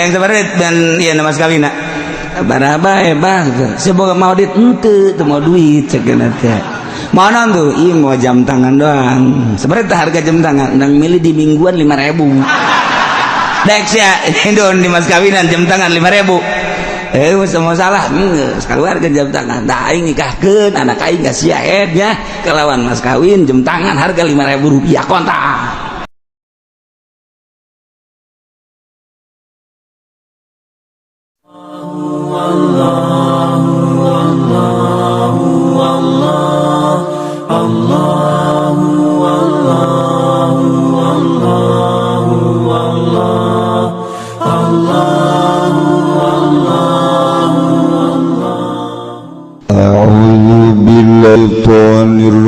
Hayang sabaraha dan ieu mas kawinna? Sabaraha bae, Bang. Sia boga mau duit henteu? Teu mau duit cek teh. Mau naon tuh? Ih, mau jam tangan doang. Sabaraha harga jam tangan? Nang milih di mingguan 5000. Dek sia indon di mas kawinan jam tangan 5000. Eh, mau salah geus keluarga jam tangan. Tah, aing nikahkeun anak aing ka sia nya kelawan mas kawin jam tangan harga 5000 rupiah kontak.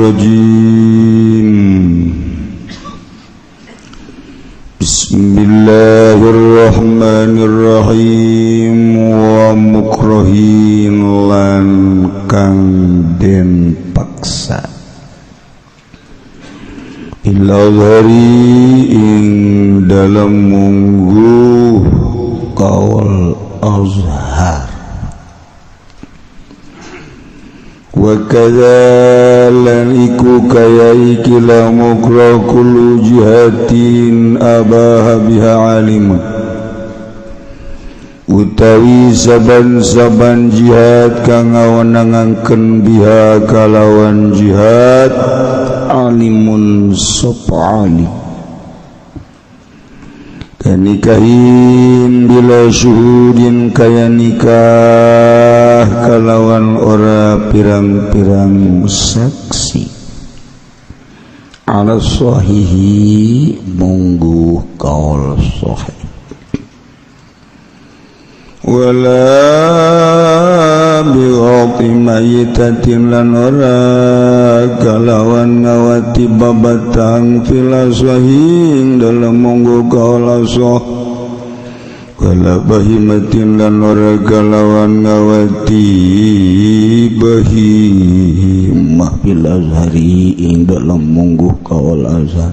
الرجيم. بسم الله الرحمن الرحيم. ومكرهين lan kang den paksa ilazhari ing dalam mungguh kaul azhar. Wa kadza lan iku kaya iki la mukra kullu jihatin abaha biha alimun, utawi saban-saban jihad kang ngawenangakeun biha kalawan jihad alimun sapa alim, nikahin bila syuhudin kaya nikah kalawan ora pirang-pirang saksi ala sahihi mungguh kaul sahih. Wala bighati mayitatin lan ora kalawan ngawati babatang fil sahih dalam mungguh kaul sahih. Wala bahimatin lan ora kalawan ngawati bahimah fil azhari ing dalam mungguh kaul azhar.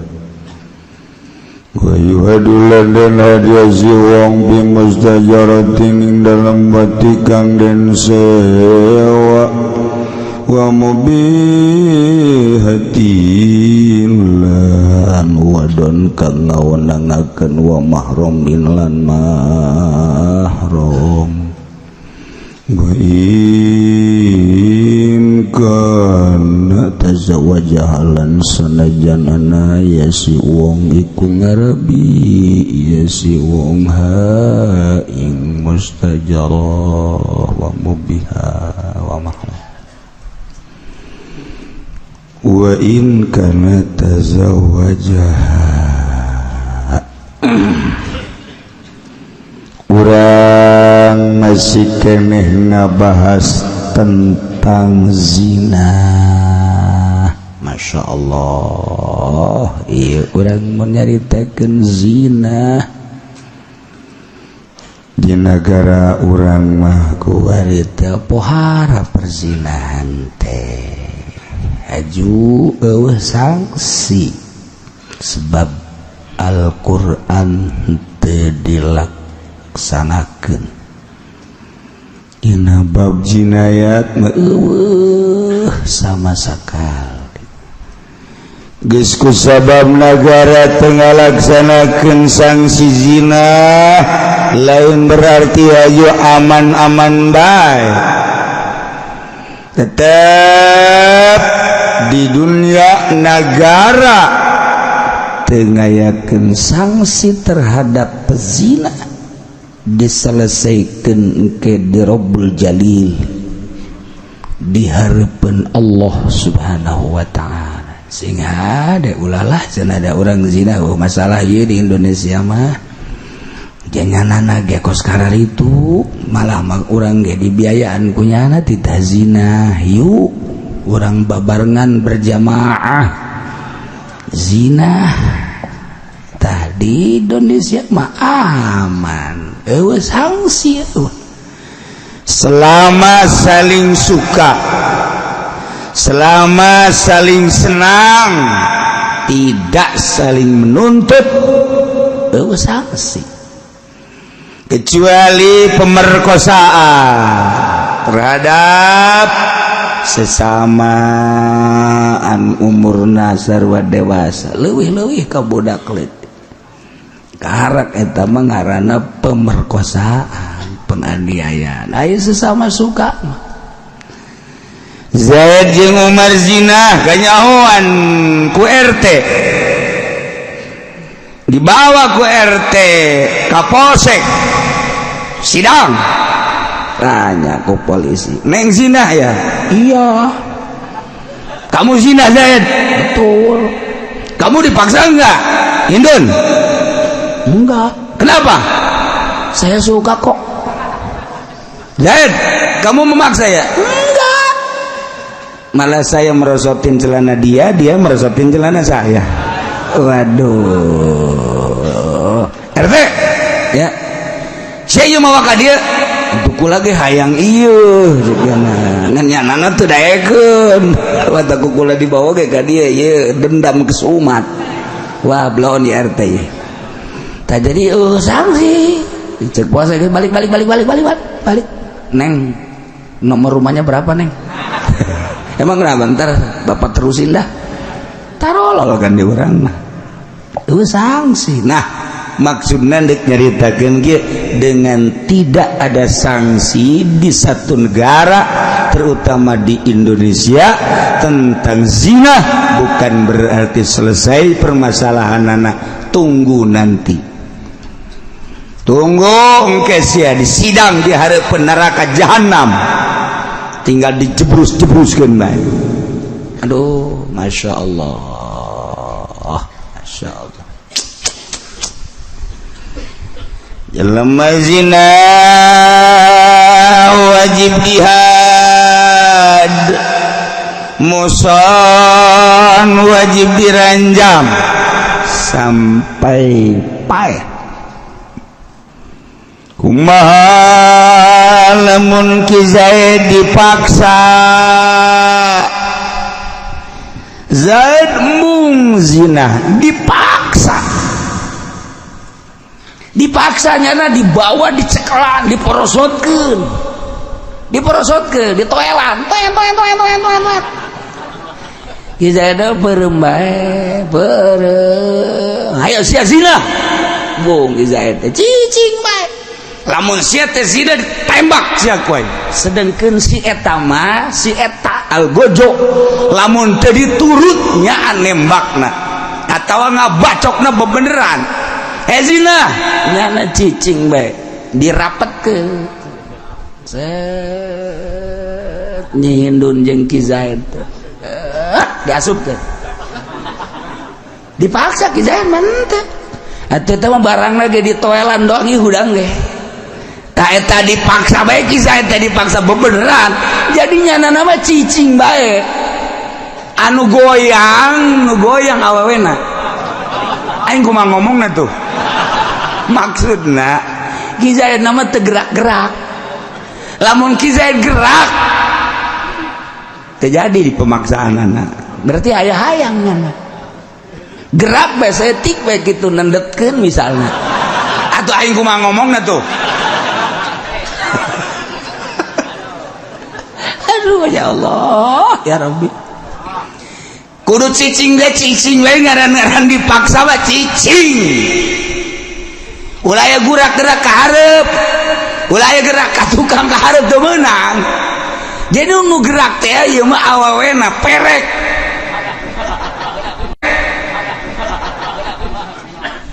Wa yuhadulan dan hadiah si wong bi mustajaratin ing dalam wati kang den sewa wa mubihatin lan wadon kang ngawenangaken wa mahramin lan mahram. Wa in kana tazawwajahalan sanajan ana ya si wong iku ngarabi ya si wong ha ing mustajarah wa mubiha wa mahram. Wa in kana tazawwajaha. Urang masih keneh ngabahas tentang zina. Masya Allah, iya urang menyaritakeun zina di negara urang mah kuari teh pohara perzinahan teh aju eueuh sanksi sebab Al-Qur'an teu dilaksanakeun. Dina bab jinayat mah eueuh sama sakali. Geus kusabab nagara teu ngalaksanakeun sanksi zina lain berarti ayo aman-aman bae. Tetep di dunia nagara teu ngayakeun sanksi terhadap pezina diselesaikan ke di Rabbul Jalil di hareupeun Allah Subhanahu wa ta'ala. Sehingga ada ulalah cenah ada orang zina. Oh, masalah ieu di Indonesia mah janganana ge kos kararitu malah mah urang ge dibiayaan kunyana titah zina. Yuk urang babarengan berjamaah zina. Tah di Indonesia mah aman, eueuh sanksi eueuh. Selama saling suka, selama saling senang, tidak saling menuntut, eueuh sanksi. Kecuali pemerkosaan terhadap sesama an umurna sarua dewasa, leuwih-leuwih ka budak leutik. Karak eta mah ngaranna pemerkosaan, penganiayaan. Aya sesama suka mah. Zaid jeung Umar zina kanyahoan ku RT, dibawa ku RT ka polsek, sidang, tanya ku polisi, "Neng zina ya?" "Iya." "Kamu zina, Zaid?" "Betul." "Kamu dipaksa enggak, Hindun?" "Enggak." "Kenapa?" "Saya suka kok." "Zaid, kamu memaksa ya?" "Enggak, malah saya merosotin celana dia, dia merosotin celana saya." Waduh, RT ya, saya mau ka dia untuk lagi hayang ieu ngan nyanana teu daekeun, watak kula dibawa ge ka dia ieu dendam ke umat. Wah, bloon di RT ye. Tak jadi sanksi. Cek puasa balik balik balik balik balik balik balik. "Neng, nomor rumahnya berapa, Neng?" "Emang kenapa? Ntar bapak terusin dah." Tarolol kan di urang mah. Sanksi. Nah, maksudnya dek nyaritakeun kieu, dengan tidak ada sanksi di satu negara, terutama di Indonesia, tentang zina, bukan berarti selesai permasalahan anak. Tunggu nanti, tunggu engke sia di sidang di hari neraka jahanam, tinggal dijebrus-jebruskeun bae. Aduh, masya Allah, masya Allah. Jelema zina wajib dihad, muhson wajib diranjam sampai paeh. Kumaha lamun Ki Zaid dipaksa? Zaid mung zina dipaksa, dipaksanya na dibawa, dicekelan, diporosotkeun, diporosotkeun, ditoelan, toen toen toen toen toen toen. Ki Zaid beureum bae, beureum. "Ayo sia zina." Bung Ki Zaid teh cicing bae. "Lamun sia teh zina, ditembak sia kuy." Sedangkan si eta mah, si eta algojo, lamun teu diturut nyaan nembakna atawa ngabacokna bebeneran. "Eh, zina." Nyana cicing bae, dirapetkeun. Set, nyindun jeung Ki Zaid diasupkeun. Dipaksa Ki Zaid mah henteu. Atuh eta mah barang lagi ditoelan doang ieu hudang ge. Tah, eta dipaksa bae Ki Zaid teh, dipaksa bebeneran. Jadi nyana nama cicing bae. Anu goyang, nu goyang awewena. Aing kumaha ngomongna tuh? Maksudna Ki Zaid nama teu gerak-gerak. Lamun Ki Zaid gerak terjadi di pemaksaan anak. Berarti aya hayang nyana. Gerak bae saeutik bae kitu, nendetkeun misalnya. Atuh aing kumaha ngomongna tuh? Aduh, ya Allah, ya Rabbi. Kudu cicing ge cicing we, ngaran-ngaran dipaksa mah cicing. Ulah aya gerak-gerak ka hareup. Ulah aya gerak ka tukang, ka hareup teu meunang. Jadi nu gerak teh ieu mah awewena perek.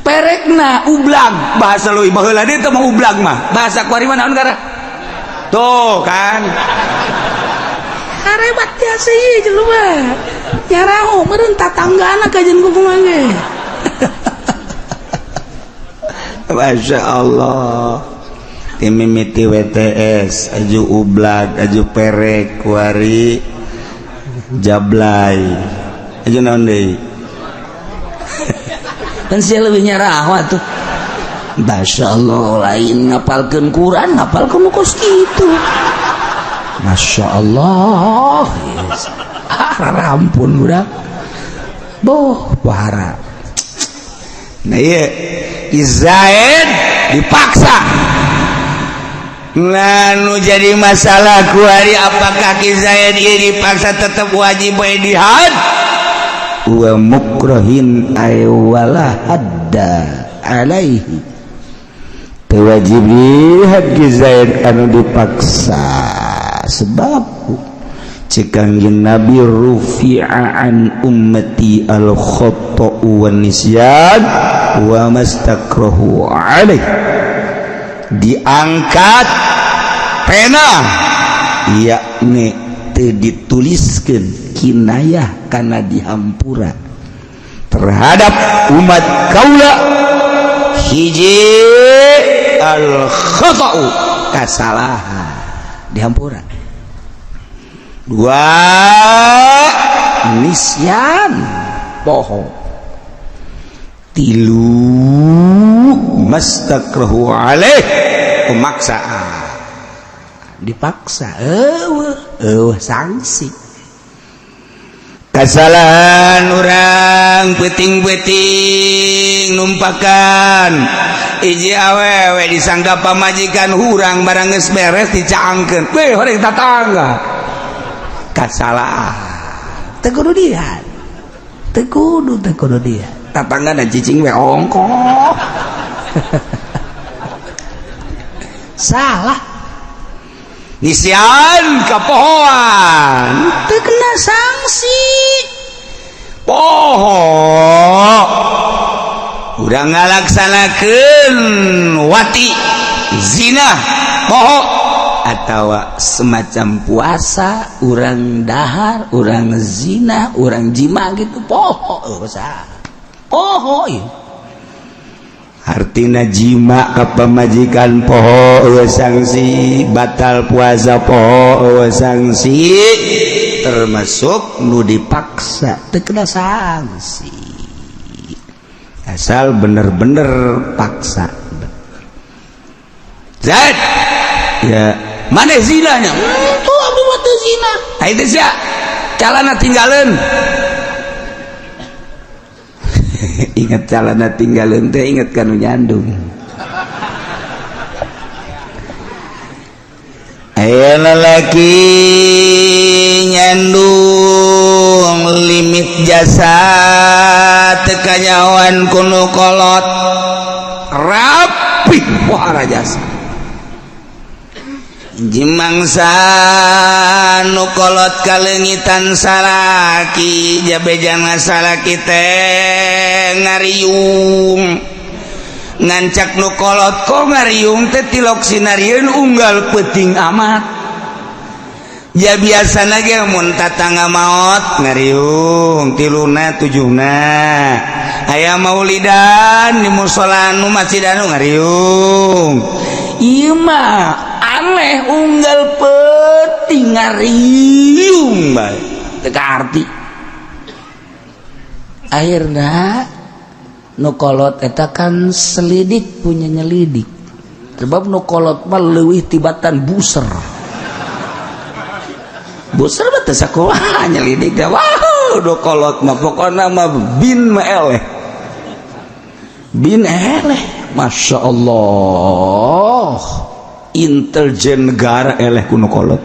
Perekna ublag, bahasa leuwih baheula deui teh mah ublag mah. Bahasa kuari mah naon gara? Tuh kan. Karebat biasa ieu jelema. Nyaraho meureun tatanggana kajeun kumaha ge. Masya Allah, timimiti WTS aju ublag, aju perek, kuari jablay, aju naon deui kan sia leuwih nyaraho atuh. Masya Allah, lain ngapalkeun Quran, ngapalkeun kos kitu. Masya Allah, yes. Ah, rampun budak boh bahara. Nah, iya, Zaid dipaksa. Lalu jadi masalah kuari, apakah Ki Zaid ieu dipaksa tetap wajib bae dihad? Wa mukrohin ay wala hadda alaihi, teu wajib dihad Ki Zaid anu dipaksa, sebab cek Kangjeng Nabi, rufi'a an ummati al khata'u wan nisyan wa mastakrahu alaih. Diangkat pena, yakni teu dituliskeun kinayah kana dihampura terhadap umat kaula, hiji al khata'u, kasalahan dihampura, dua nisyan, poho, tilu mastakrahu alaih, pemaksaan, dipaksa, eueuh eueuh sanksi. Kesalahan orang peuting-peuting numpakan hiji awewe, disangka pamajikan hurang, barang geus beres dicaangkeun weh horeng tatangga. Kasalahan, teu kudu dia, teu kudu, teu kudu dia, tatangga dan cicing we ongkoh. Salah, nisyan, kapohoan, teu kena sanksi. Poho udah ngalaksanakeun wati, zina, poho atau semacam puasa, urang dahar, urang zina, urang jima gitu, poho. Oh, poho ieu. Artina jima ka pamajikan poho, eueuh sanksi, batal puasa poho, eueuh sanksi, termasuk nu dipaksa teu kena sanksi asal bener-bener paksa. Zaid ya, mana zinanya tuh? Abdi mah teu zina. Ai teh sia calana tinggalin. Ingat calana tinggalin teh, ingat kanu nyandung. Aya lalaki nyandung limit jasa teu kanyahoan kunu kolot, rapi pohara jasa. Jimangsa nu kolot kaleungitan salaki, jabejana salaki teh ngariung, ngancak nu kolot ko ngariung teh tilok sinarieun unggal peuting amat. Ya biasa ge mun tatangga maot ngariung tiluna tujuhna, aya maulidan di musola nu masjid anu ngariung. Ieu mah aneh, unggal peuting ngariung bae teu kaarti. Akhirna nu kolot eta kan selidik punya nyelidik, sebab nu kolot mah leuwih tibatan buser. Buser mah teu sakumaha nyelidik teh. Wah, nu kolot mah pokona mah bin mah eleh, bin eleh. Masya Allah, intelijen negara eleh ku nu kolot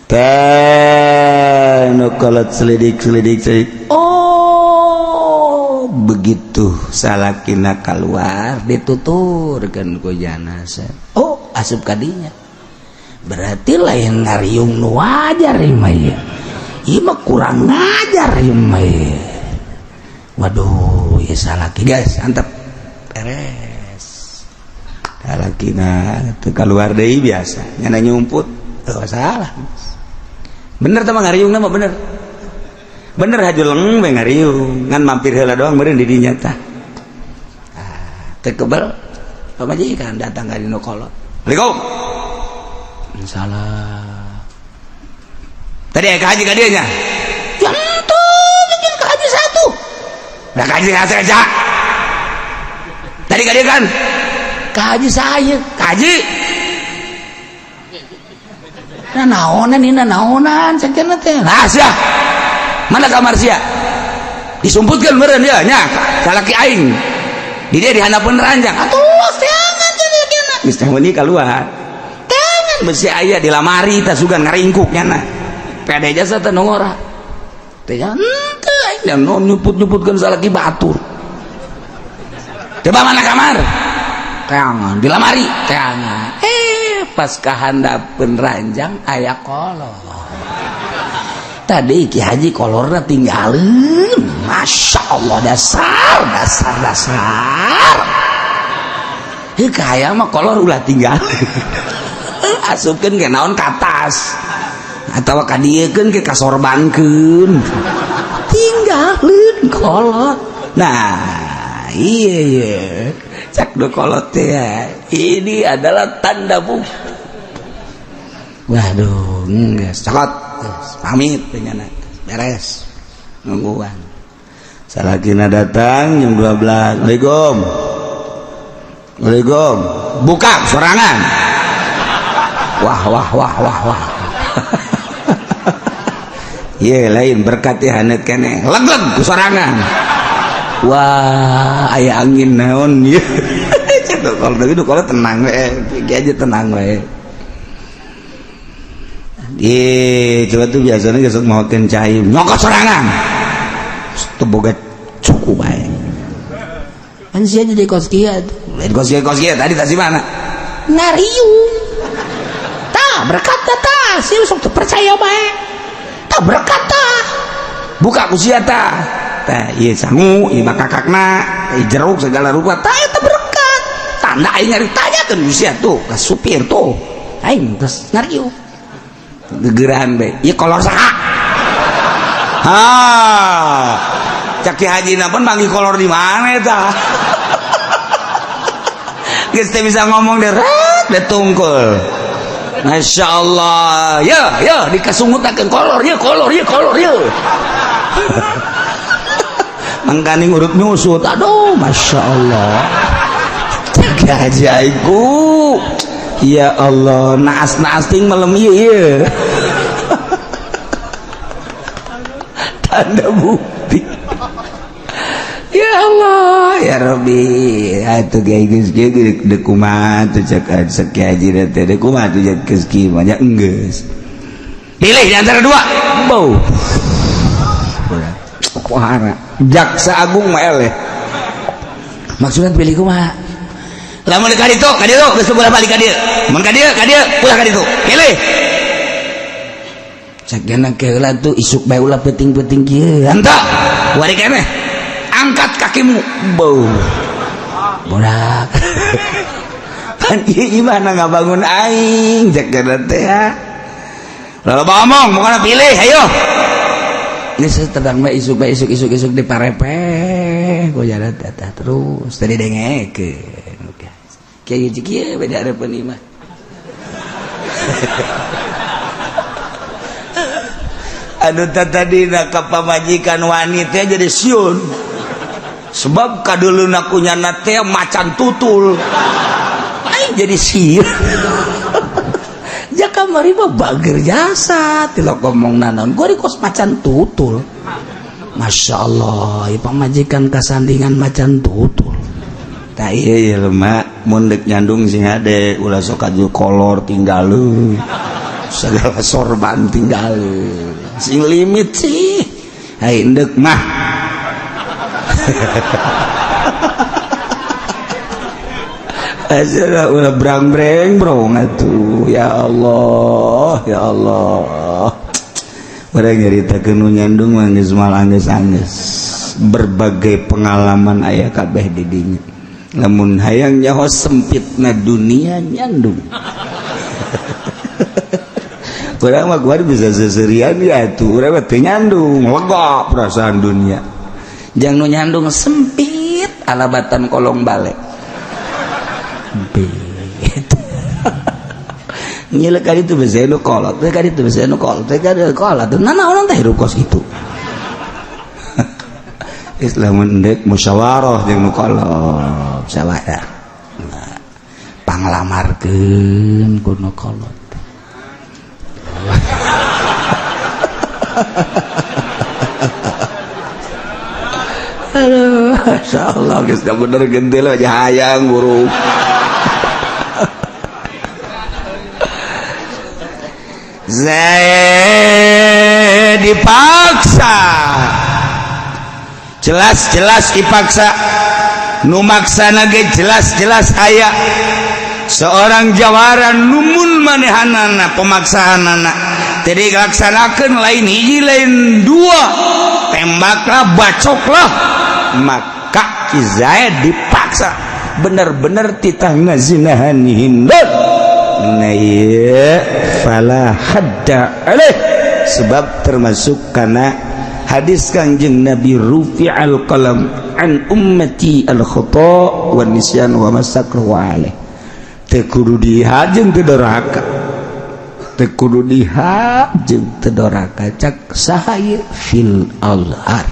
teh. Nu kolot selidik selidik selidik, oh begitu salakina keluar dituturkeun ku janazah, oh asup kadinya, berarti lain ngariung nu wajar ieu mah, ieu mah kurang ngajar ieu mah. Waduh, ya salaki guys antep beres. Salakina teu keluar deui biasa nyana nyumput, teu salah. Bener teh mah ngariung mah bener. Bener hajuleng we ngariung, ngan mampir heula doang meureun di dinya tah. Ah, teu kebel pamajikan datang ka dinu kolot. Assalamualaikum. Salah. Tadi aya ka haji ka dieu nya? Ya henteu, bikin ka haji satu. Nah, ka haji saja. Tadi ka dieu kan? Ka haji saya, ka haji. Nah, naonan ini naonan sakieu teh. Nah, sia. Mana kamar sia? Disumputkeun meureun dia nya, salaki aing. Di dia di handapeun ranjang. Atuh teangan jadi kena. Geus teh meuni kaluar. Tangan besi aya di lamari tah sugan ngaringkuk nyana. Pede jasa teh nongora. Teh henteu aing dan nyuput-nyuputkeun salaki batur. Coba mana kamar? Teangan di lamari, teangan. Pas kahandapeun ranjang aya kolor. Tadi Ki Haji kolorna tinggalin. Masya Allah, dasar dasar dasar. Heuh kaya mah kolor ulah tinggal. Asupkeun ke naon ka tas. Atawa ka dieukeun ke kasorbankeun. Tinggalin kolor. Nah, iya iya. Cak do kolot teh. Ini adalah tanda bukti. Waduh, geus cokot. Pamit dengan beres nungguan. Salakina datang jam 12. Assalamualaikum. Assalamualaikum. Buka sorangan. Wah wah wah wah wah. Ye lain berkat ya hanet keneh. Leg-leg ku sorangan. Wah, aya angin naon ieu. Kalau tapi kalau tenang we, aja tenang we. Ih, coba tuh biasanya gesuk mawakeun cai, nyokot sorangan. Teu boga cukup bae. Kan sia jadi kos kieu tuh. Lain kos kieu kos kieu tadi tadi mana? Ngariung. Tah, berkat tah, sia sok teu percaya bae. Tah berkat tah. Buka ku sia tah. Tah, ieu sangu, ieu bakakakna, ieu jeruk segala rupa. Tah eta berkat. Tanda aing ngari tanyakeun ku sia tuh, ka supir tuh. Aing terus ngariung. Gegeran be, ieu kolor saha? Ha. Cak Ki Haji pun manggih kolor di mana eta? Geus teu bisa ngomong deh, ret deh tungkul. Masya Allah, ya ya dikasungutakeun kolor, ya kolor, ya kolor, ya. Mangkaning urut nyusut, aduh, masya Allah. Cak Ki Haji aingku. Ya Allah, naas-naas ting malam ieu ieu. Tanda bukti. Ya Allah, ya Rabbi. Atuh kiai geus kieu deuk kumaha tuh cek cek Ki Haji teh deuk kumaha tuh cek geus kieu mah nya enggeus. Pilih di antara dua. Bau. Pohara. Jaksa Agung mah eleh. Maksudnya pilih kumaha? Lamun ka ditu, ka ditu geus ulah balik ka dieu. Mun ka dieu, ka dieu, ulah ka ditu. Pilih. Cek gana keheula tuh isuk bae ulah peuting-peuting kieu. Henteu. Wari keneh. Angkat kakimu. Bau. Bodak. Pan ieu imahna ngabangun aing cek gana teh. Lalu ngomong, pokoknya pilih, ayo. Ini tenang bae isuk bae isuk isuk isuk di parepe, ku jalan teh terus tadi dengekeun. Kiai kieu beda harapan imah. Aduh tadi nak pamajikan wanita jadi siun. Sebab kadeuleuna ku nyana teh macan tutul. Aing jadi sieun. Ja kamari mah bager jasa tilok ngomong naon gua kos macan tutul. Masya Allah, ieu pamajikan kasandingan macan tutul. Tah ieu ya lemak mun deuk nyandung sing hade ulah sok aju kolor tinggaleuh. Segala sorban tinggaleuh. Sing limit sih. Hai endek mah. Asal ulah brang-breng brong atuh. Ya Allah, ya Allah. Urang nyaritakeun nu nyandung mah geus moal anggeus-anggeus. Berbagai pengalaman aya kabeh di dinya. Lamun hayang nyaho sempitna dunia nyandung. Urang mah kuari bisa seserian ya tuh, urang mah teu nyandung, lega perasaan dunia. Jang nu nyandung sempit alabatan kolong balik. Sempit. Nyilek kali itu bisa nu kolot, teh kali itu bisa nu kolot, teh kali kolot. Nah, naon teh hirup kos itu. Islam endek musyawarah jeung nu kolot, musyawarah. Nah, panglamarkeun ku nu kolot. Aduh, insyaallah geus bener gentil aja hayang buruk. Zaid dipaksa, jelas-jelas dipaksa. Nu maksana ge jelas-jelas aya seorang jawara numun manehanana pemaksaanana jadi dilaksanakan, lain hiji lain dua, tembaklah, bacoklah. Maka Ki Zaid dipaksa bener-bener titah ngazinahan Hindun. Nah iya, fala hadda alaih, sebab termasuk karena hadis Kanjeng Nabi, rufi'al qalam an ummati al khata wa nisyan wa mastakruhu alaih. Teu kudu dihad jeung teu doraka, teu kudu dihad jeung teu doraka. Cak saha ieu? Fil azhar,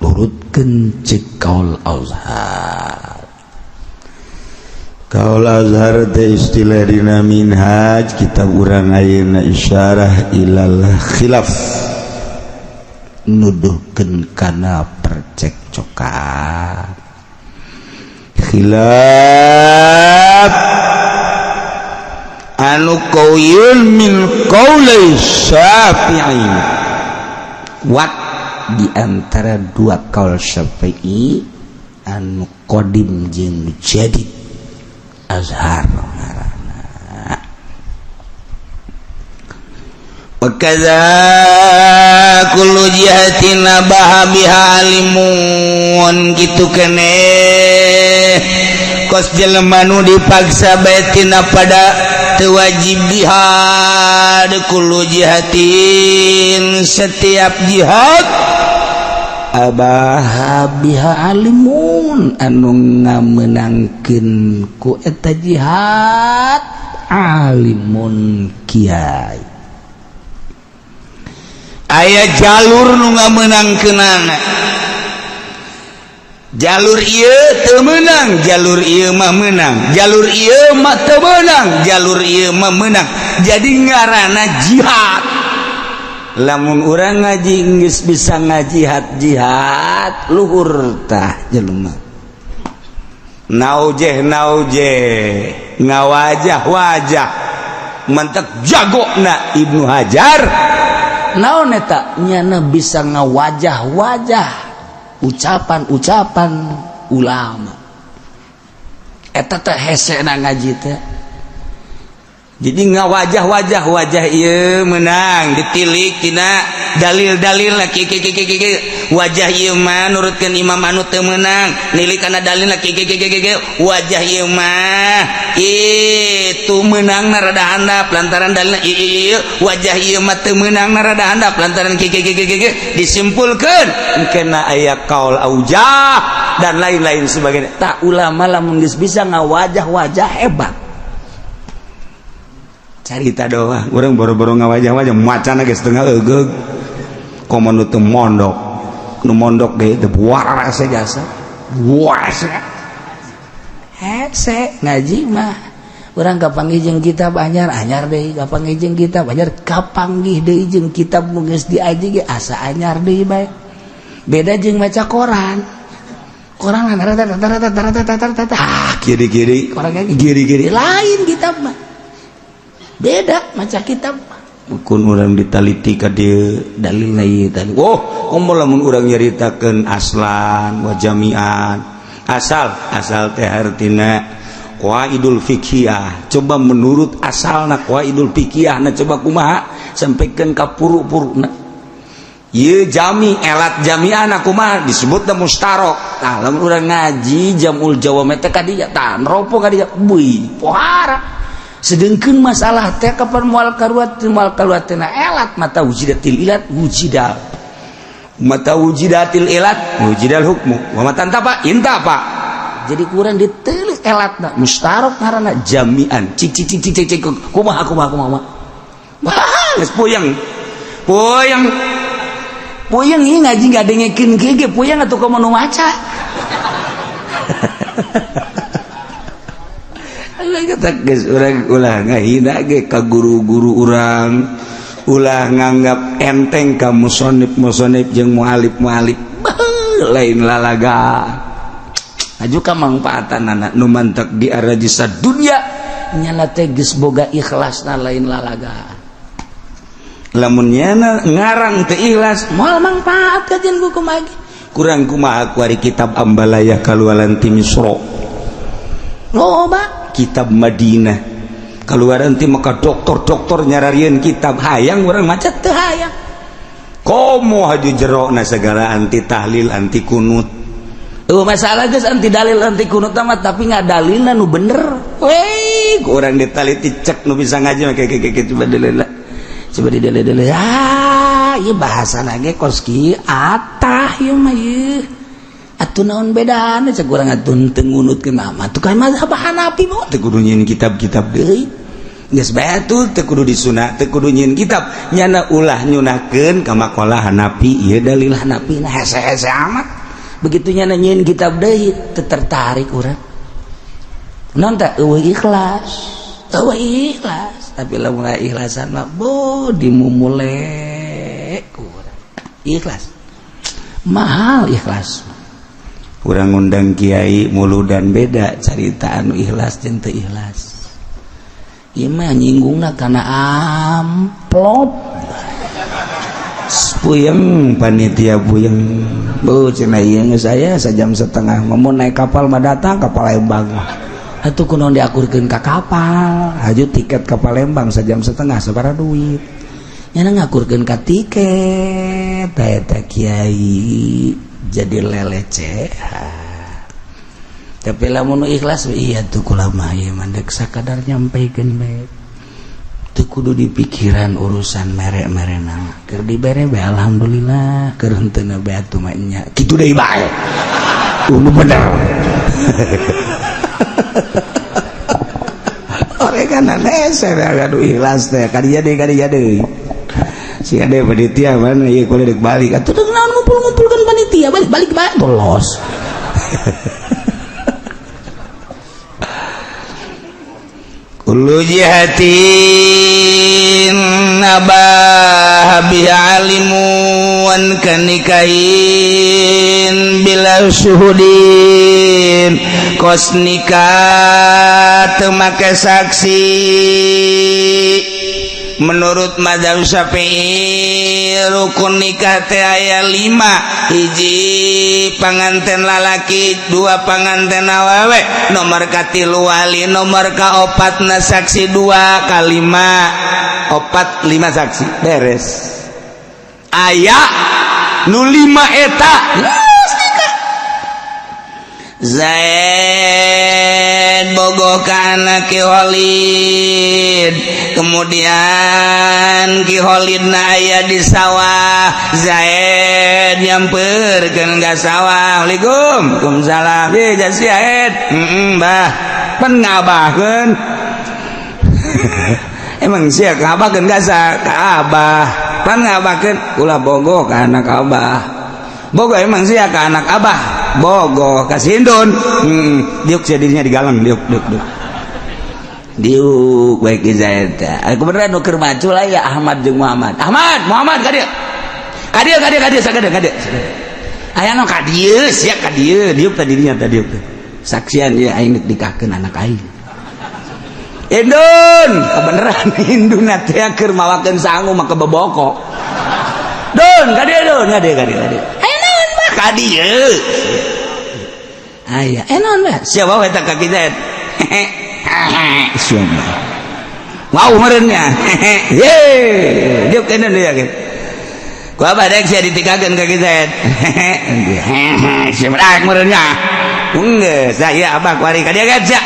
nurutkeun cek kaul azhar. Kaul azhar teh istilah dina minhaj kitab urang ayeuna, isyarah ilal khilaf. Nuduhkeun kana percekcokan. Khilaf anu qaulun min qauli Syafi'i. Wat di antara dua kaul Syafi'i, anu qadim jeung jadid, azhar ngaranna. Wa kadza kullu jihatin abaha biha alimun, kitu keneh kos jelema nu dipaksa bae tina pada teu wajib jihad. Kullu jihatin, setiap jihad, abaha biha alimun, anu ngamenangkeun ku eta jihad alimun, kiai. Aya jalur nu ngamenangkeunana, jalur ieu teu meunang, jalur ieu mah meunang, jalur ieu mah teu meunang, jalur ieu mah meunang, jadi ngaranna jihad. Lamun urang ngaji geus bisa ngajihad jihad luhur tah jelema. Naujeh naujeh, ngawajah wajah, mentek jago na Ibnu Hajar. Naon eta? Nyana bisa ngawajah-wajah ucapan-ucapan ulama. Eta teh hese na ngaji teh. Jadi ngawajah-wajah, wajah ieu menang, ditilik tina dalil-dalil ki ki ki ki, wajah ieu mah nurutkeun imam anu teu meunang, nilik kana dalil ki ki ki ki, wajah ieu mah itu menang na rada handap lantaran dalilna ieu, wajah ieu mah teu meunang na rada handap lantaran ki ki ki ki, disimpulkeun kena aya kaul aujah dan lain-lain sebagainya. Tak ulama lamun geus bisa ngawajah-wajah hebat. Carita doang, orang boro-boro ngawajah-wajah, macana ge setengah egeug. Komo nu teu mondok, nu mondok ge teu waras jasa waras. Hese ngaji mah. Urang kapanggih jeung kitab anyar, anyar deui, kapanggih jeung kitab anyar, kapanggih deui jeung kitab nu geus diaji ge asa anyar deui bae. Beda jeung maca koran. Koran ah kiri-kiri. Koran kiri-kiri. Lain kitab mah. Beda maca kitab. Kun urang ditaliti ka dieu dalilna ieu tadi. Oh, komo lamun urang nyaritakeun aslan wa jami'an. Asal asal teh artina qawaidul fiqhiyah. Coba menurut asalna qawaidul fiqhiyah na, coba kumaha sampaikan ka puru-puruna. Ieu jami elat jami'an kumaha disebutna mustarok. Tah, lamun urang ngaji jamul jawami teh ka dinya, tah neropo ka dinya, buih pohara. Sedengkeun masalah teh kapan moal karuat, moal karuat tina elat. Mata wujidatil ilat wujida, mata wujidatil ilat wujidal hukmu, wa mata intapa intapa. Jadi kurang ditelik elatna mustarok ngaranna. Jami'an cik cik cik cik cik, kumaha kumaha kumaha. Wah, geus puyeng puyeng. Puyeng ieu ngaji ngadengekeun kieu ge puyeng atuh, komo nu maca. Kata geus, urang ulah ngahina ge ka guru-guru urang, ulah nganggap enteng ka musonib-musonib jeung mualif-mualif, lain lalaga aju ka mangfaatan anak nu mantak di arajisa dunia. Nyana teh geus boga ikhlasna, lain lalaga. Lamun nyana ngarang teu ikhlas moal mangfaat kajian buku magi. Kurang kumaha kuari kitab Ambalaya kaluaran ti Misro. Loba kitab Madinah kaluaran ti maka doktor-doktor nyararieun kitab hayang urang maca teu hayang. Komo haju jero na segala anti tahlil anti kunut. Masalah geus anti dalil anti kunut mah tapi ngadalilna nu bener. Weh, kurang ditaliti cek nu bisa ngaji mah kayak coba dalil. Coba didele-dele. Ah, ieu bahasana ge kos kieu atah ieu mah ieu. Atuh naon bedana cek urang atuh teu ngunutkeun mah. Atuh ka mazhab Hanafi mah teu kudu nyieun kitab-kitab deui. Geus bae atuh teu kudu disunah, teu kudu nyieun kitab. Nyana ulah nyunahkeun ka maqalah Hanafi, ieu dalil Hanafi nah hese-hese amat. Begitu nyana nyieun kitab deui teu tertarik urang. Naon teh eueuh ikhlas. Eueuh ikhlas. Tapi lamun ikhlasan mah bo dimumule kurang. Ikhlas. Mahal ikhlas. Urang ngundang kiai muludan beda carita anu ikhlas jeung teu ikhlas. Ieu mah nyinggungna kana amplop. Puyeng panitia puyeng. Bu cenah ieu geus aya sajam setengah mun naik kapal mah datang ka Palembang mah. Atuh kunaon diakurkeun ka kapal, haju tiket ka Palembang sajam setengah sabaraha duit. Nyana ngakurkeun ka tiket, eta kiai jadi lelecehan. Tapi lamun ikhlas iya tuh kula mah ieu mah deuk sakadar nyampikeun bae. Teu kudu dipikiran urusan mere-merena. Keur dibere bae alhamdulillah, keur henteu bae atuh mah nya. Kitu deui bae. Nu bener. Orang kan hese anu ikhlas teh kadinya deui. Si ade panitia mana ieu kuliah deuk balik atuh deuk naon ngumpul-ngumpulkeun panitia balik-balik bae los. Kullu jihatin abah biha alimun kanikahin bila syuhudin kos nikah teu make saksi. Menurut mazhab Syafi'i rukun nikah teh aya 5, hiji panganten lalaki, 2 panganten awewe, nomor katilu wali, nomor kaopatna saksi 2, kalima 4 5 saksi beres. Aya nu 5 eta geus nikah. Zaid bogoh ka anak Ki Khalid, kemudian Ki Khalid na aya di sawah, Zaid nyamperkeun ka sawah. Assalamualaikum. Waalaikumsalam. Ye jasi Zaid. Heeh, bah. Pan ngabahkeun. Emang sia ngabahkeun ka ka abah. Pan ngabahkeun ulah bogoh ka anak abah. Bogoh emang sia ka anak abah. Bogoh ka Sindun. Diuk sia dirinya digalang diuk diuk diuk. Diuk baik di Zaid. Aku beneran nu keur maju lah ya Ahmad jeung Muhammad. Ahmad, Muhammad ka dieu. Ka dieu ka dieu ka dieu sakadeu ka dieu. Aya nu ka dieu sia ka dieu diuk tadi dinya tadi diuk. Saksian ieu aing deuk nikahkeun anak aing. Indun, kebeneran Indun teh keur mawakeun sangu mah kebeboko. Dun, ka dieu dun, ka dieu ka dieu ka dieu. Aya naon mah ka dieu. Aya, naon mah? Sia bawa eta ka Zaid. Siapa? Wow merenya. Ye, diuk kena dia kan. Ku abah dek sia ditikakeun ka Zaid. Siapa dak merenya. Geus, saya abah kuari ka dieu kan sia.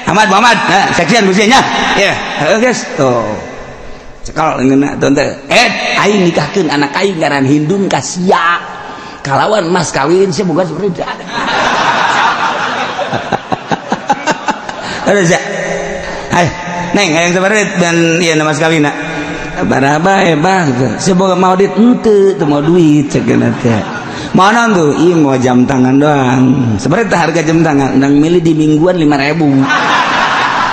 Ahmad Muhammad, nah, saksian ku sia nya. Ya, heuh geus. Tuh. Cekal ngeuna tuh teh. Aing nikahkeun anak aing ngaran Hindun ka sia. Kalawan mas kawin sia boga seperti Aduh, sia. Ayo, neng, hayang sabaraha dan ieu mas kawinna. Sabaraha bae, bah. Sia boga mau duit henteu, teu mau duit cek teh. Mana tuh? Ieu mau jam tangan doang. Sabaraha harga jam tangan? Nang milih di mingguan 5.000.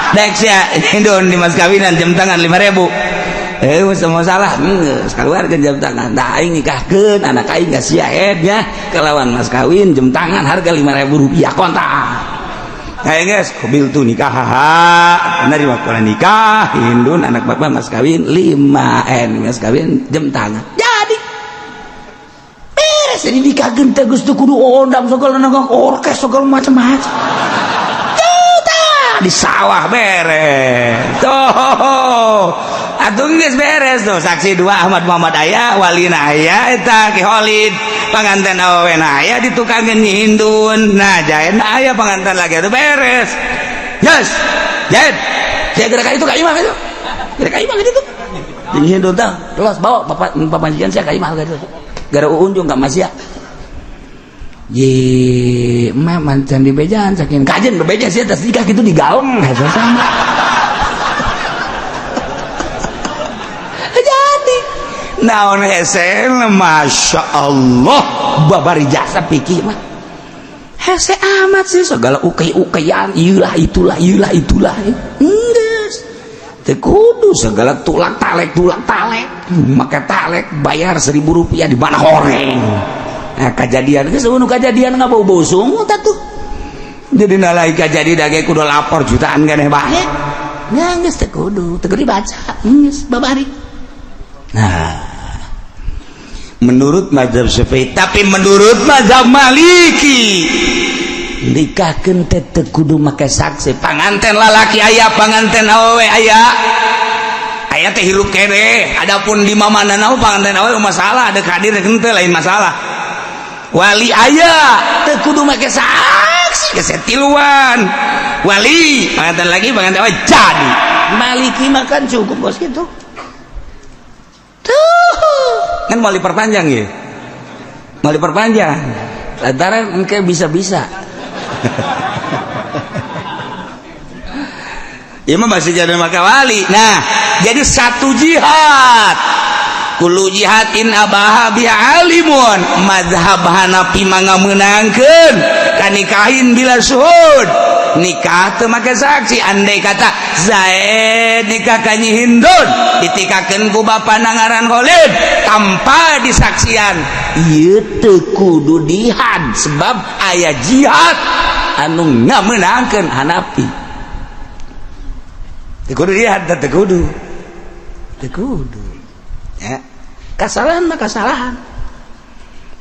Dek sia, Indon di mas kawinan jam tangan 5.000. Semua salah, geus kaluarkeun jam tangan. Tah aing nikahkeun anak aing ka sia nya kalawan mas kawin jam tangan harga 5.000 rupiah kontak. Kayak guys, qabiltu tuh nikah, nerima kula nikah Hindun anak bapak mas kawin 5 N, mas kawin jam tangan. Jadi beres. Jadi nikahkeun teh geus teu kudu ondang segala orkes segala macam-macam. Di sawah beres. Tuh. Atuh geus beres tuh. Saksi dua Ahmad Muhammad aya, walina aya eta Ki Kholid. Panganten awewena aya ditukangkeun Nyi Hindun. Nah, jaen aya panganten lagi atuh beres. Yes. Jaen. Saya gerak itu ka imah itu. Gerak ka imah gitu. Nyi Hindun tah, terus bawa bapak pamajikan saya ka imah gitu. Gara unjung ka masya. Ye, emak mancan di bejaan saking kajen bebeja sih atas nikah gitu digaung sama. Jadi naon hese, masya Allah, babari jasa pikir mah hese amat sih segala ukai-ukaian, iyalah itulah iyalah itulah enggeus teu kudu segala tulak talek make talek bayar 1.000 rupiah di mana horeng. Nah, kejadian geus nu kejadian ngabau-bau sungut atuh. Jadi nalai kajadi dage kudu lapor jutaan keneh bae. Nya geus teu kudu, teu kudu dibaca, geus babari. Nah, menurut mazhab Syafi'i, tapi menurut mazhab Maliki nikahkeun teh teu kudu make saksi. Panganten lalaki aya, panganten awewe aya. Aya teh hirup keneh. Adapun di mamana panganten awewe masalah, ada hadir henteu lain masalah. Wali aya teu kudu make saksi, geus tiluan. Wali panganten lagi panganten awewe jadi. Maliki mah kan cukup bos gitu. Tuh kan mau diperpanjang ya, mau diperpanjang lantaran engke bisa-bisa. Ya mah masih jadi maka wali. Nah, jadi satu jihad, kullu jihadin abaha biha alimun, mazhab Hanafi mah ngamenangkeun kanikahin bila suhud. Nikah teu make saksi. Andai kata Zaid nikah ka Nyi Hindun ditikakeun ku bapana ngaran Khalid tanpa disaksian, ieu teu kudu dihad sebab aya jihad anu ngamenangkeun Hanafi. Teu kudu dihad, teu kudu, teu kudu ya. Kasalahan mah kasalahan,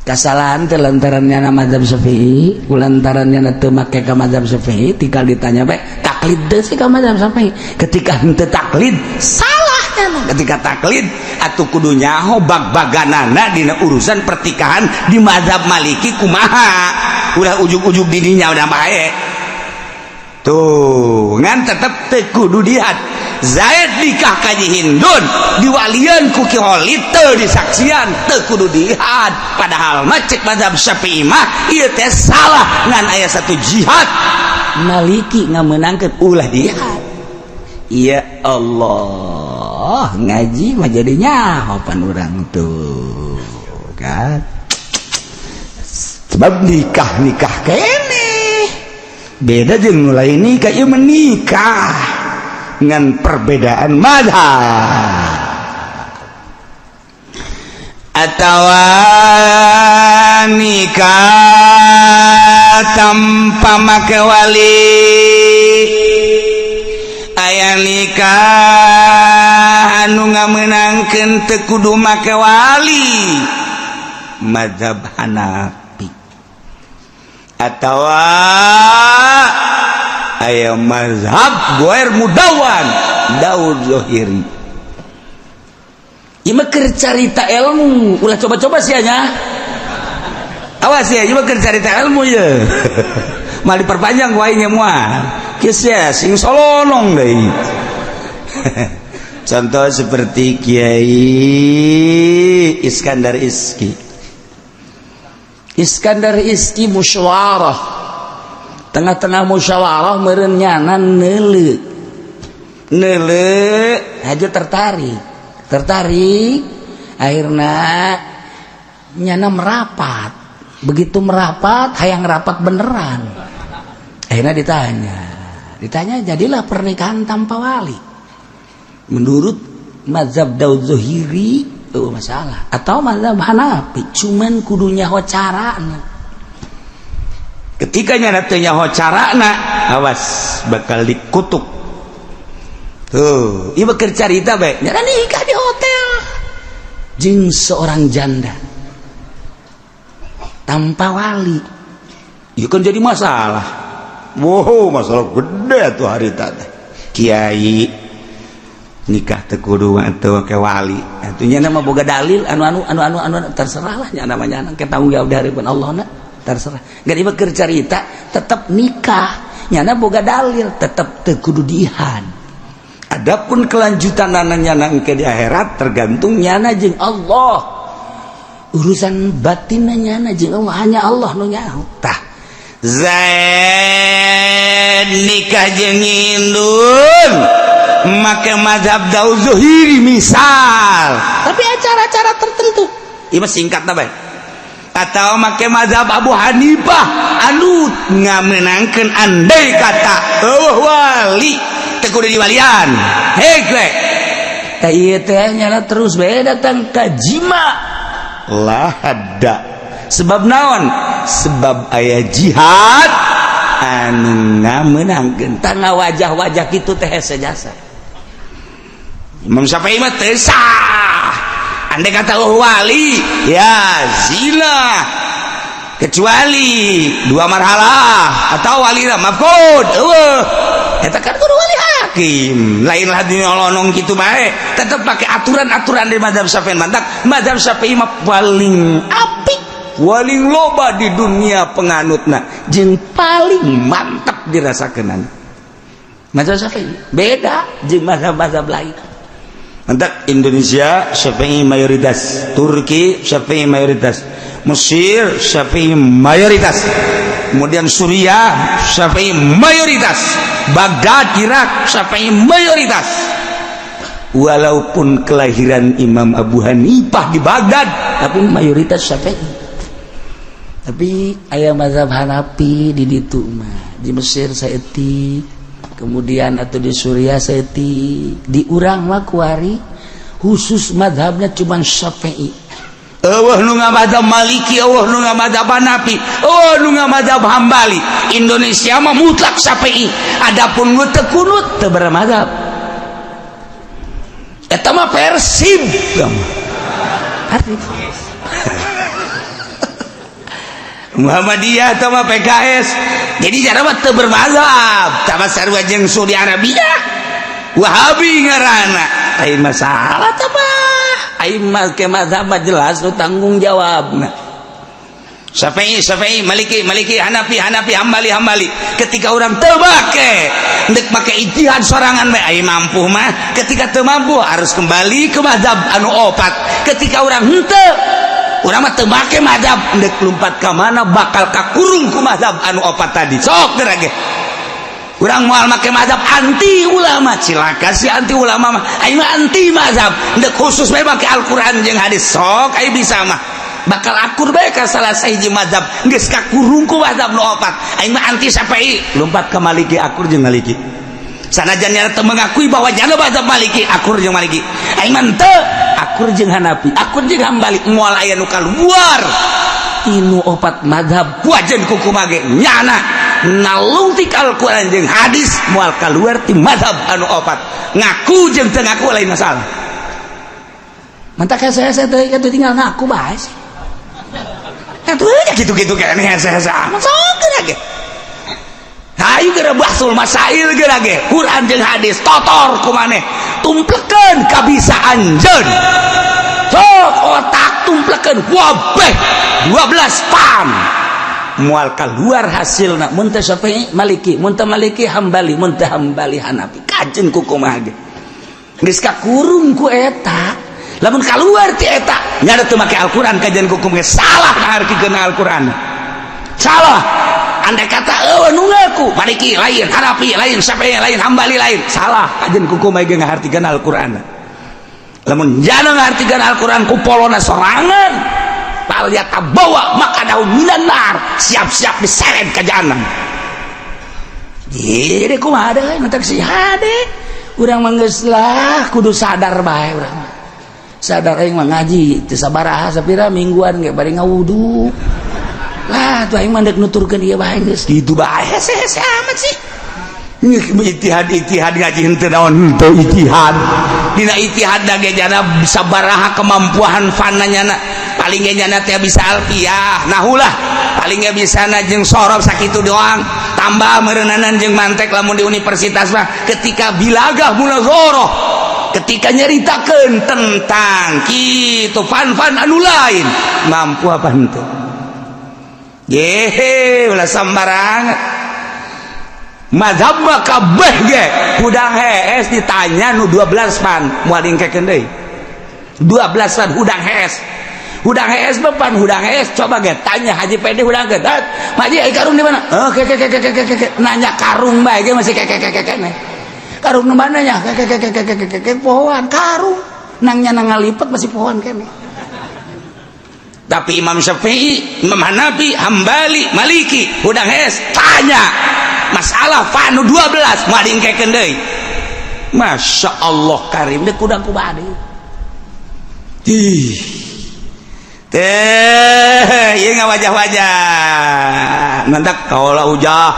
kasalahan teh lantarannya na mazhab Syafi'i, lantarannya teu make ka mazhab Syafi'i. Tinggal ditanya bae taklid teu sih ka mazhab Syafi'i. Ketika henteu taklid salahnya, ketika taklid atuh kudu nyaho bag-baganana dina urusan pertikahan di mazhab Maliki kumaha, ulah ujug-ujug didinya udah bae tuh ngan tetep teu kudu dihad. Zaid nikah ka Nyi Hindun diwalian ku Ki Kholid teu disaksian teu kudu dihad, padahal mah cek mazhab Syafi'i mah ieu teh salah ngan aya satu jihad Maliki ngamenangkeun ulah dihad. Ya Allah, ngaji mah jadi nyaho pan urang tuh kan, sebab nikah-nikah keneh beda jeung nu lain nikah, ieu menikah dengan perbedaan mazhab atawa nikah tanpa make wali. Aya nikah anu ngamenangkeun teu kudu make wali mazhab Hanafi, atawa aya mazhab goer mudawan Daud Zohiri. Ieu mah keur carita ilmu, ulah coba-coba sia nya. Awas ya, ieu mah keur carita ilmu ye. Mal diperpanjang ku aing moal. Kieu sia sing solonong deui. Contoh seperti Kiai Iskandar Iski. Iskandar Iski musyawarah, tengah-tengah musyawarah meureun nyana neuleu neuleu aja tertarik, tertarik akhirnya nyana merapat. Begitu merapat hayang rapat beneran, akhirnya ditanya, ditanya jadilah pernikahan tanpa wali. Menurut mazhab Daud Zohiri oh, masalah atau mazhab Hanafi cuman kudunya carana. Ketika nyana teu nyaho carana, awas bakal dikutuk. Tuh, ieu keur carita bae. Nyana nikah di hotel jeung seorang janda tanpa wali. Ieu kan jadi masalah. Wow, masalah gede tuh hari tadi. Kiai nikah teu kudu teu ke wali. Atuh nya mah boga dalil anu anu anu anu anu, terserah lah nya namanya ke tanggung jawab dari Allah na, terserah. Gak ieu keur carita tetep nikah. Nyana boga dalil tetep teu kudu diihan. Adapun kelanjutan nyana ke di akhirat tergantung nyana jeung Allah. Urusan batin nyana jeung Allah, hanya Allah nu nyaho. Tah, Zaid nikah jeung Hindun make mazhab Daud Zuhiri misal, tapi acara-acara tertentu ieu mah singkat bae, atau make mazhab Abu Hanifah anu ngamenangkeun andai kata eueuh wali teu kudu diwalian. Hei we tah, ieu teh nyana terus bae datang ka jima lah ada sebab naon, sebab aya jihad anu ngamenangkeun tangga wajah-wajah kitu teh hese jasa. Imam Syafi'i mah teu sah andai kata eueuh wali ya zina, kecuali dua marhalah atau wali mafqud eueuh, eta kan kudu wali hakim lain lah, dinolonong kitu bae tetep pakai aturan-aturan di mazhab Syafi'i. Mantak mazhab Syafi'i mah paling apik, paling loba di dunia penganutna, jeung paling mantap dirasakeun mazhab Syafi'i, beda jeung mazhab-mazhab lain. Mantap Indonesia Syafi'i mayoritas, Turki Syafi'i mayoritas, Mesir Syafi'i mayoritas, kemudian Suriah Syafi'i mayoritas, Baghdad Irak Syafi'i mayoritas. Walaupun kelahiran Imam Abu Hanifah di Baghdad, tapi mayoritas Syafi'i. Tapi aya mazhab Hanafi di ditu mah, di Mesir saeutik, kemudian atau di Suriah saeutik, di urang mah kuari khusus mazhabnya cuma Syafi'i. Eueuh nu ngamadzhab Maliki, eueuh nu ngamadzhab Hanafi, eueuh nu ngamadzhab Hambali. Indonesia mah mutlak Syafi'i. Adapun nu teu kunut teu bermadzhab. Eta mah Persib. Persib. Muhammadiyah atau mah PKS. Jadi cara mah teu bermadzhab. Tama sarua jeung Saudi Arabia. Wahabi ngaranna. Lain masalah tah mah. Aing mah ke mazhab mah jelas nu tanggung jawabna. Syafi'i, Syafi'i, Maliki, Maliki, Hanafi, Hanafi, Hambali, Hambali. Ketika orang teu make, ndek make ijtihad sorangan bae aing mampu mah. Ketika teu mampu harus kembali ke mazhab anu opat. Ketika orang henteu, urang mah teu make mazhab, ndek lumpat ka mana bakal kakurung ku mazhab anu opat tadi. Sok geura ge. Urang moal make mazhab, anti ulama, cilaka si anti ulama mah. Aing mah anti mazhab, ndek khusus bae make Al-Qur'an jeung hadis. Sok aing bisa mah. Bakal akur bae ka salah sahiji mazhab, geus kakurung ku mazhab nu opat. Aing mah anti Syafi'i, lompat ka Maliki, akur jeung Maliki. Sanajan nyana teu mengakui bahwa nyana mazhab Maliki, akur jeung Maliki. Aing mah teu akur jeung Hanafi, akur jeung Hambali, moal aya nu kaluar tinu opat mazhab. Wajan kukumaha ge nyana nalungtik Al-Qur'an jeung hadis moal keluar ti mazhab anu opat. Ngaku jeung teu ngaku lain masalah. Mantak saya teh itu tinggal ngaku bae sih. Atuh aja gitu-gitu kayaknya hese-hese amat sok geura ge. Hayu geura bahsul masail geura ge. Quran jeung hadis totor ku maneh. Tumplekeun kabisa anjeun. Sok otak tumplekeun wabeh 12 pam. Moal keluar hasilna mun teu Syafi'i Maliki, mun teu Maliki Hambali, mun teu Hambali Hanafi. Kajen ku kumaha ge. Geus kakurung ku eta. Lamun keluar ti eta nyada teu make Al-Qur'an, kajian hukum ge salah ngahartikeun Al-Qur'an. Salah. Andai kata eueuh nu ngaku Maliki lain, Hanafi lain, Syafi'i lain, Hambali lain, salah kajian hukum ge ngahartikeun Al-Qur'an. Lamun jana ngahartikeun Al-Qur'an ku polona sorangan, fal yatabawwa maq'adahu minan nar, siap-siap diseret ka jahanam. Jadi kumaha deui mantak si hade. Urang mah geus lah kudu sadar bae urang mah. Sadar aing mah ngaji teu sabaraha sapira mingguan ge bari ngawudu. Lah, tuh aing mah dek nuturkeun ieu bae geus kitu bae, hese-hese amat sih. Ijtihad, ijtihad ngaji henteu naon henteu ijtihad. Dina ijtihad da ge jana bisa baraha kemampuan fananya na. Paling ge jana teh bisa alfiah, nahulah. Paling ge bisa na jeung sorof sakitu doang. Tambah meureunanan jeung mantek lamun di universitas mah ketika bilagah munazoroh, ketika nyeritakeun tentang kitu fan-fan anu lain, mampu apa henteu? Yehe, ulah sambarangan. Mazhab mah kabeh ge hudang hees ditanya nu 12 pan moal dingkekeun deui. 12 pan hudang hees. Hudang hees mah pan hudang hees, coba ge tanya Haji Pedi hudang ge. Haji ai karung di mana? Oh, ke ke ke ke ke ke, nanya karung bae ge masih ke ke ke ke ke. Karung nu mana nya? Ke ke ke ke ke ke ke, pohoan karung. Nangnya nang ngalipet masih pohoan kene. Tapi Imam Syafi'i, Imam Hanafi, Hambali, Maliki, hudang hees tanya masalah fanu 12 moal dingkekeun deui. Masya Allah karim deh kudang kubadi. Ih. Teh, ieu ngawajah-wajah. Nantak kaula ujah.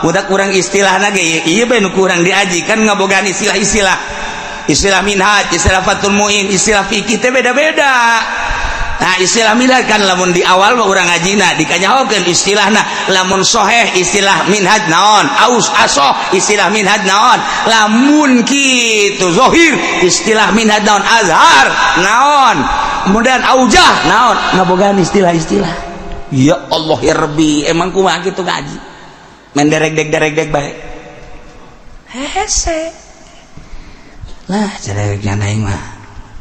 Udah kurang istilahna ge ieu bae nu kurang diaji kan ngabogaan istilah-istilah. Istilah minhaj, istilah Fathul Muin, istilah fikih teh beda-beda. Nah, istilah minhaj kan lamun di awal mah urang ngajina dikanyahokeun istilahna, lamun soheh istilah minhaj naon, aus asoh istilah minhaj naon, lamun kitu zohir istilah minhaj naon, azhar naon, kemudian aujah naon, ngabogaan istilah-istilah. Ya Allah ya Rabbi, emang kumaha kitu ngaji main derek-dek derek-dek bae hese lah cerewek aing mah.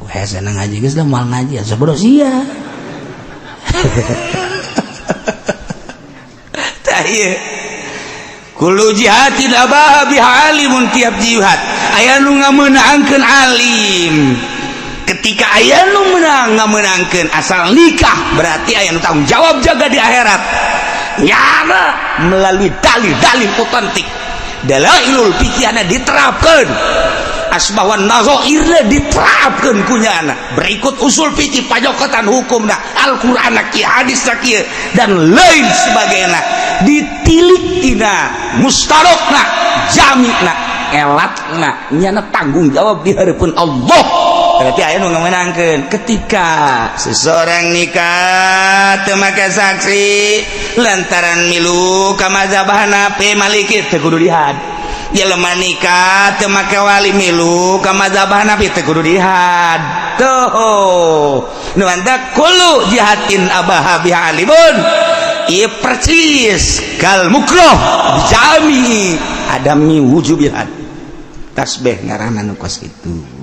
Hese nang ngaji geus lah, moal ngaji asa bodoh sia. Tah ieu kullu jihatin abaha biha alimun, tiap jihad aya nu ngamenangkeun alim. Ketika aya nu menang ngamenangkeun asal nikah, berarti aya nu tanggung jawab jaga di akhirat nyana melalui dalil-dalil otentik, dalailul fikihna diterapkan, asbah wan nazairna diterapkan kunyana, berikut usul fikih pajokotan hukumna, Al-Qur'an kieu, hadis kieu, dan lain sebagainya, ditilik tina mustarokna, jamina, elatna, nyana tanggung jawab di hadapan Allah. Berarti aya nu ngamenangkeun ketika seseorang nikah teu make saksi lantaran milu ka mazhab Hanafi, Maliki, teu kudu dihad. Jelema nikah teu make wali milu ka mazhab Hanafi, teu kudu dihad. Tuh nu anta kullu jihatin abaha biha alimun, ieu percis kal mukroh jami adami wujubil had. Tasbih ngaranna nu kos kitu.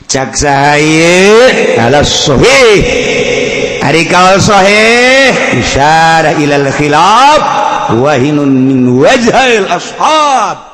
Cak sahaye ala sahih, ari kaul sahih isyarah ilal khilaf wahinun min wajhil ashab.